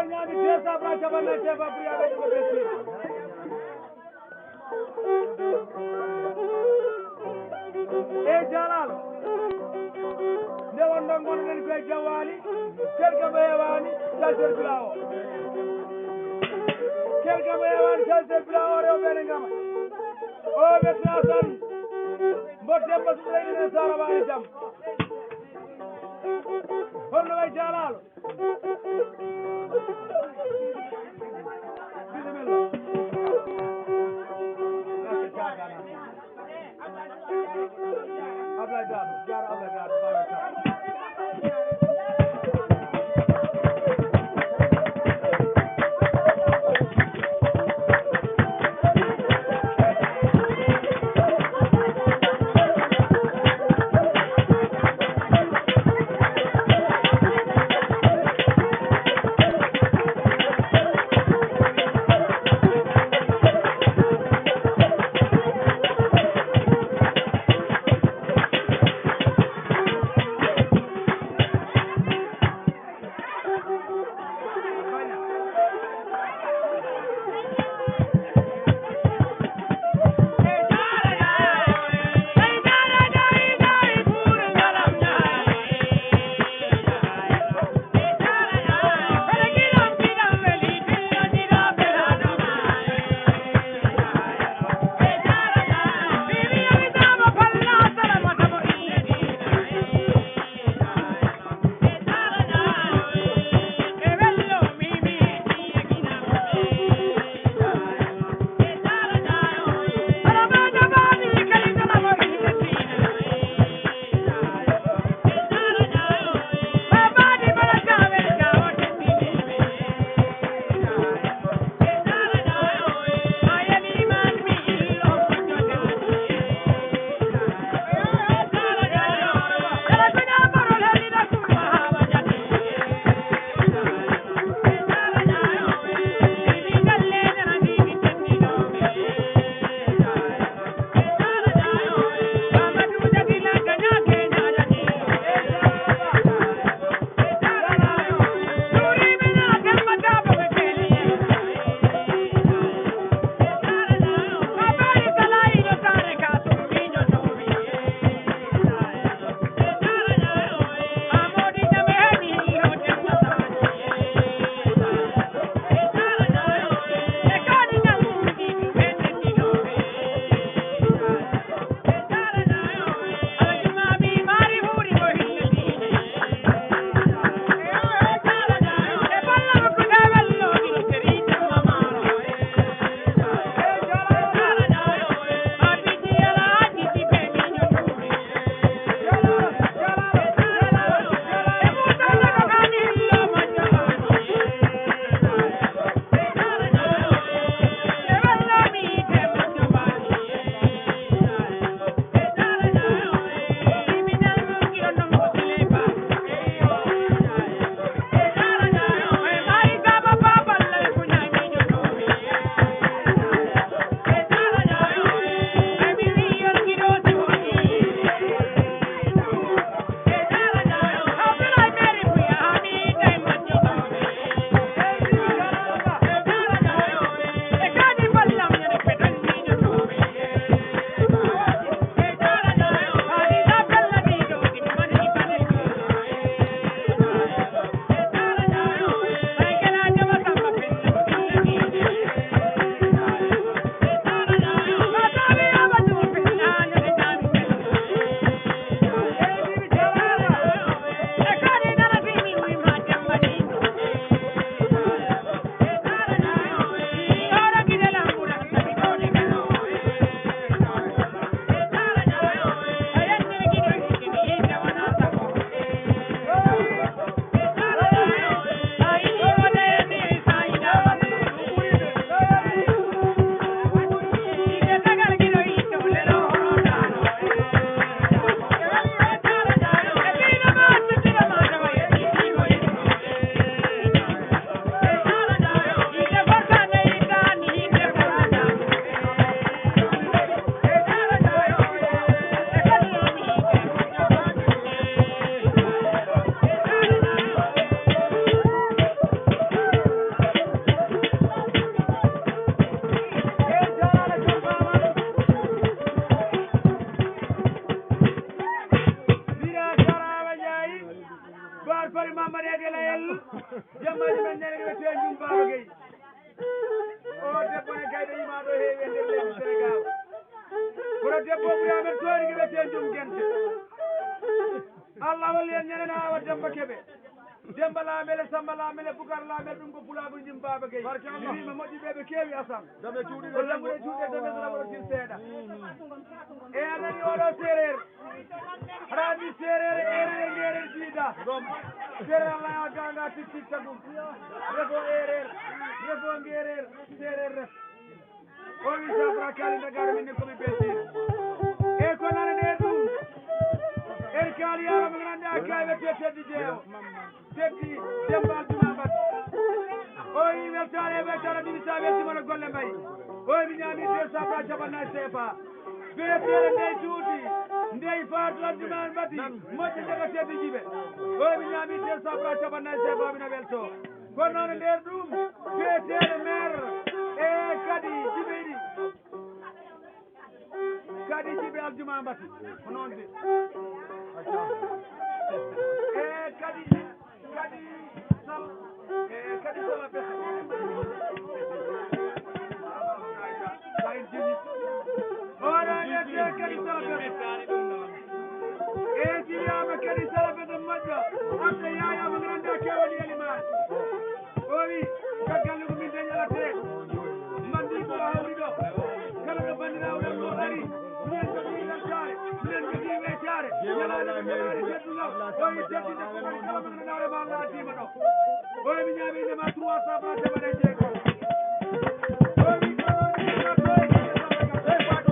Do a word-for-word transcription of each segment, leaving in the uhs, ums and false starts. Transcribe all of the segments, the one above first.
Ñaami deux cents francs, capanɗe nayi C F A, buri aɓe ko ɓe sir. E jalaal. Nde wonno ngonɗen koye jawaali, kelka mo heewaani, saltel bila o. Kelka mo heewaani, saltel bila o, rewɓe ne ngama. O ɓe tinasan, mbo Demba Suɓrayni ne Sara Waali Jam. Holno way jalaal? Maɗeede Layel, jammaaji men nene ɓe tee Jum Baaba Gey. O debbo ne gayɗo yimaaɗo heewi e nder leydi Senegaal. Kono debbo ɓuri amen tooni ɓe tee Jum Gente. Allah walli en ñande Awa Demba Kebe. Demba Lamele, Samba Lamele, Bukar Lamele, ɗum ko pulaagu Jum Baaba Gey. Mi wiima moƴƴi ɓe, ɓe keewi asam. Ko janngude juuɗe dame sara waɗotir seeɗa. E a nani oɗo seereer. Aɗa anndi seereer, eereer, ngeereer jiida. Seereer Allah ya ganga tik tik tagum. Refo eereer, refo ngeereer, seereer ref. O wi sabra kali ndagaaro min ne komi beltiiɗo. E ko nana nder ɗum. En kaali yaaro mo ngannduɗaa kayɓe teddi jeewo. Teddi Demba Aljuma Mbat. O wi weltaare e weltaare ɗiɗi sa weltima no golle mbayi. O wi mi ñaami deux cent francs capanɗe nayi seefa. Beeteere ndey juuti, ndey faatu Aljuma Mbati, moƴƴa jaga teddi jiɓe. O wi mi ñaami deux cent francs capanɗe nayi seefa, mi no welto. Kono noon e nder ɗum, beeteere meer e kadi jiɓe ɗi. Kadi jiɓe Aljuma Mbati, ko noon de. E kadi, kadi sal-, e kadi sala bese. Sa en jini. Oɗo wiyete kadi sala bese. E jiyama kadi sala bese moƴƴo. Anta yayama ngannduɗaa kewani elimani. O wi, caggal nde ko min dañi ala tere. Mandi ko hawri ɗo. Kala ɗo banndiraawo ɗon ɗo ari, minen jogii weltaare, minen jogii weytaare. Ñalaande ko ñalaande teddungal. O wi teddinde ko kadi kala mo ngannduɗaa hoore ma Allah addiima ɗo. O wi mi ñaami inde ma trois cent francs capanɗe jeegom. O wi ko ɗon inde ma ɗo e kadi.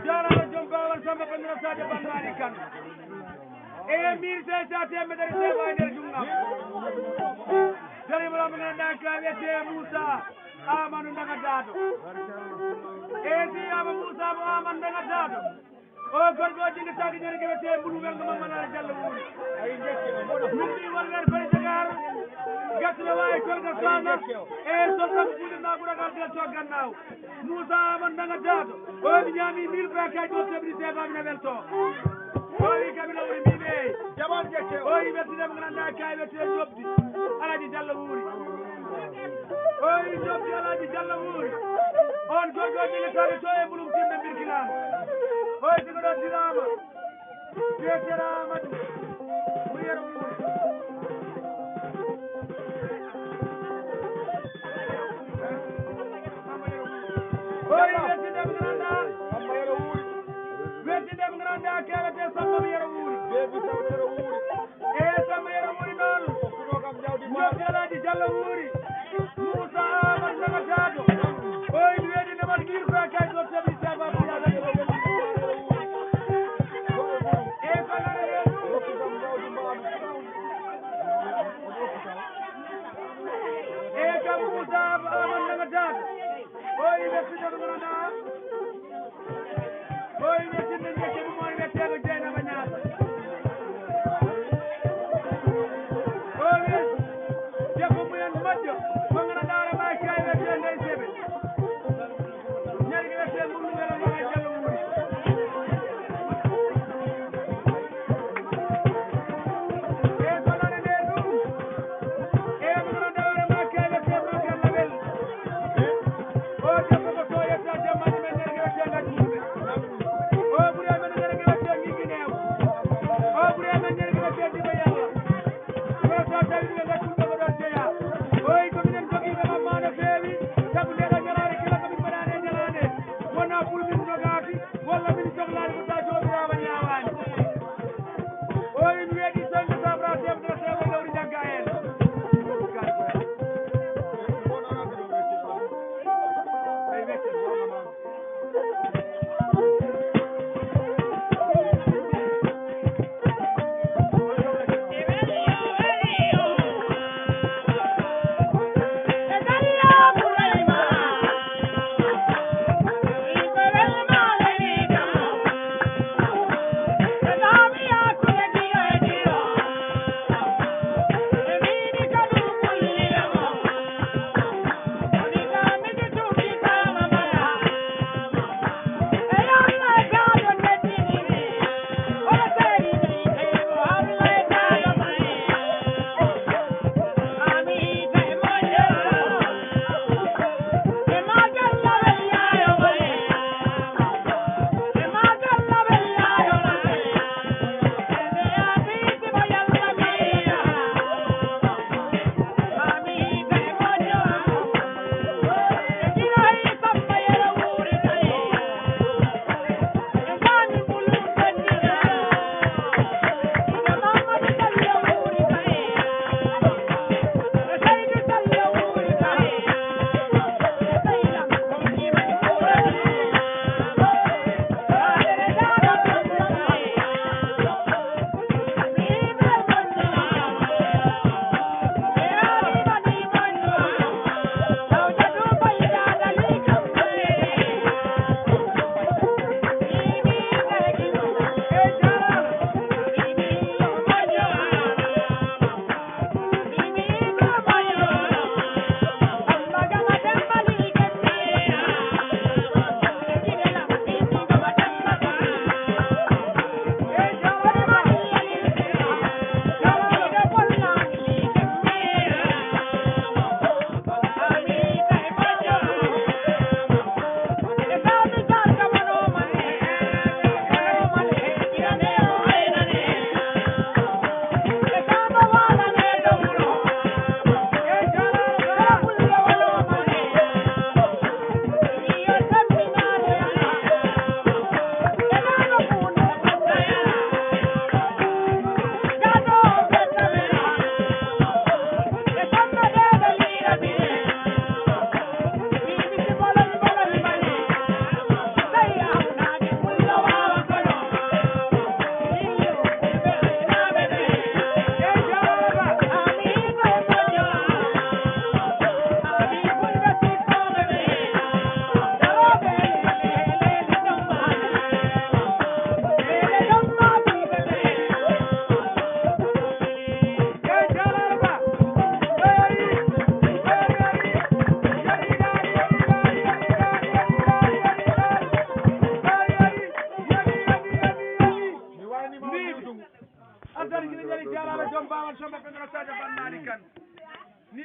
Jaaraama joom baawal Samba Bandira Sadio Banmaali Kan. E miir sey sa temedere sewa e nder junngo am. Dariiɓe mo ngannduɗaa ka wiyetee Muusa Aamadu Ndaga Daato. E si wiyaama Muusa mo Aamadu Ndaga Daato. O gorko o jillitaaki ñande ke wiyetee Mbulu Welngo Mamman Ala Jallo Wuuri. Min mbi wonner fere jagaar. Gacce waawi kolka saana. E so tan fulirnaa ɓuragal del to gannaaw. Moussa Amadou Ndanga Daato. O wi mi ñaami mille francs kay ɗo teɓri seeɗa mi na welto. O wi Kabila woni mbiɓe. Jaman gacce. O wi wettine mo ngannduɗaa kay wettine Jobdi. Alaaji Jallo wuuri. O wi Jobdi Alaaji Jallo wuuri. On gorko jogitaɓe to e bulum timɓe birkilama. O wi sigo ɗo tirama. Fetere Amadou. Mo yero wuuri. O wi wettinde mo ngannduɗaa. Samba yero wuuri. Wettinde mo ngannduɗaa kewete Samba mo yero wuuri. Bebi Samba yero wuuri. E Samba yero wuuri noon. Okkuno kam jawdi ma. Jobdi Alaaji Jallo wuuri. Moussa Amadou Ndanga Daato. O wi wettinde mo ngir ko kay ɗo teɓri seeɗa mi na welto. E ko nana yeru. E kam Moussa Amadou Ndanga Daato. O wi wettinde mo ngannduɗaa. O wi wettinde ngecce mum on wiyetee ko Jeynaba Ñaas. O wi debbo mumen moƴƴo, mo ngannduɗaa hoore maa kay wiyetee Ndey Sebe. Ñalngu wiyetee Murlu Welo Mbaye Jallo wuuri. E ko nana nde ɗum. E mo ngannduɗaa hoore maa kay wiyetee Maguette Label. O debbo ko to yetta jamma ɗum e nder ngesa ngati yimɓe. O ɓuri amen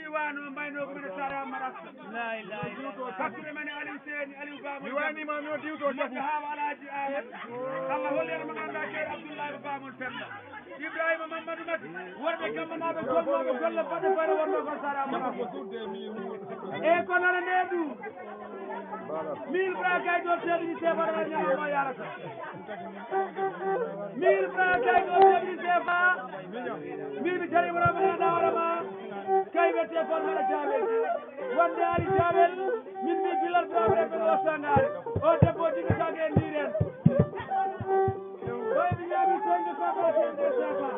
Wano mbayno ko mbiɗa sara Marakka. La ilaha illallah. Hakkude men e Aliou Seyni, Aliou Ba mi wani ma mi o diwto jabu. Hawa Alhaji Amen. Allah holli en mo ganduɗa ceerno Abdoulaye Ba mon Penda. Ibrahima Mamadou Mati. Worɓe Gammanaaɓe golnooɓe golle baɗɗe fayre wonno ko sara Marakka. E ko nana nde ɗum. Mille francs kay ɗo seeɗa ni seeɗa waɗa ñalawma yarata. Mille francs kay ɗo seeɗa ni seeɗa. Min mi jari wona mi nana hoore ma. Kay wete kon mara jaabel. Wonde ari jaabel. Min mi bilal jaabel ɓe ɗo sangaare. O debbo jigi sange en ndiren. Koye mi ñaami soñde ko ko seeɗa seeɗa.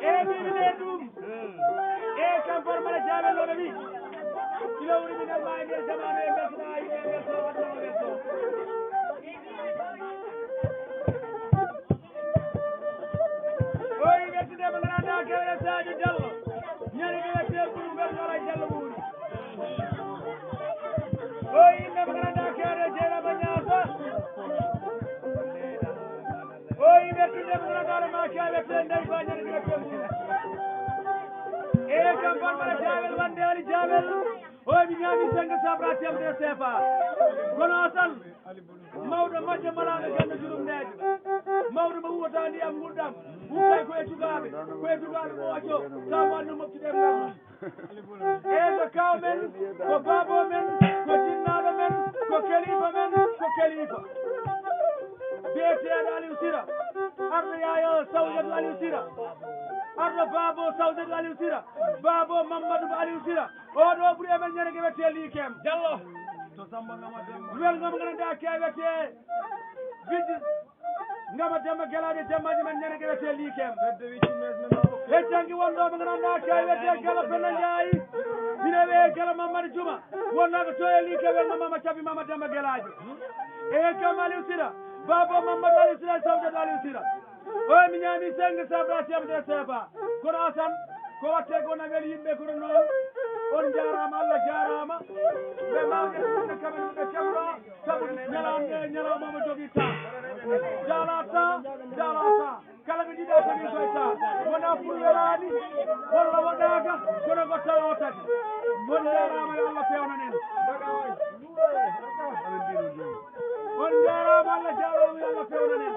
Eyi, mbiɗo ɗum. E kam Farmata Jaabel Looɓe wi, ina wuri min alma e nder jamaanu e mbeltana yimɓe e mbelto aduna o mbelto. O wi wettinde mo ngana da kewre Sadio Diallo. Ñande ɓe wettee ɓuru mbelto ala Diallo ɓuri. O wi yimɓe mo ngana da kewre Jeynaba Ñaasa. O wi wettinde mo ngana da ma kewre ten day ba ñande ɓe wettee ɓuru. E kam Farmata Jaabel wonde Ali Jaabel. O wi mi ñaami cinq cent francs temedere sefa. Kono Asan, mawɗo majjo malaaɗo gannde jurum ndeejo. Mawɗo mo wuwata ndiyam ngulɗam. Wukkay ko e tugaaɓe, ko e tugaaɓe mo ojo. Taw wanno moftude e mum. E ko kaw men, ko baabo men, ko jinnaaɗo men, ko kalifa men, ko kalifa. Biyeteeɗo Aliou Sira, arɗo yaayo Sawjatu Aliou Sira, arɗo baabo Sawjatu Aliou Sira, baabo Mamadou Aliou Sira. Oɗo ɓuri e men ñande ke wiyetee Likem. Diallo. To Samba Ngama Demba. Wel ngam ngana da ke wiyetee Biddi. Ngama Demba Gelaajo Dembaaji men ñande ke wiyetee Likem. Bedde wicci mes men o. E janngi wonɗo mo ngana da ke wiyetee Gala Penda Ndiaye. Ina wiyee Gala Mamadou Juma. Wonna ko toye Likem wel ngam Mama Cabi Mama Demba Gelaajo. E kam Aliou Sira. Baabo Mamadou Aliou Sira, Sawjatu Aliou Sira. O mi ñaami cinq cent francs temedere sefa. Kono Asan, ko watte ko na weli yimɓe kono noon. On jaaraama, Allah jaaraama. Ɓe mawɓe ɗum ne kamen ɓe kewɗo. Sabu ñalaande ñalawma mo jogii ta. Jaalata, jaalata. Kala ko jiɗa ko ni koy ta. Wona pour welaani, walla waɗaaka, kono ko tawa o tagi. On jaaraama yo Allah fewnan en. On jaaraama, Allah jaaraama yo Allah fewnan en.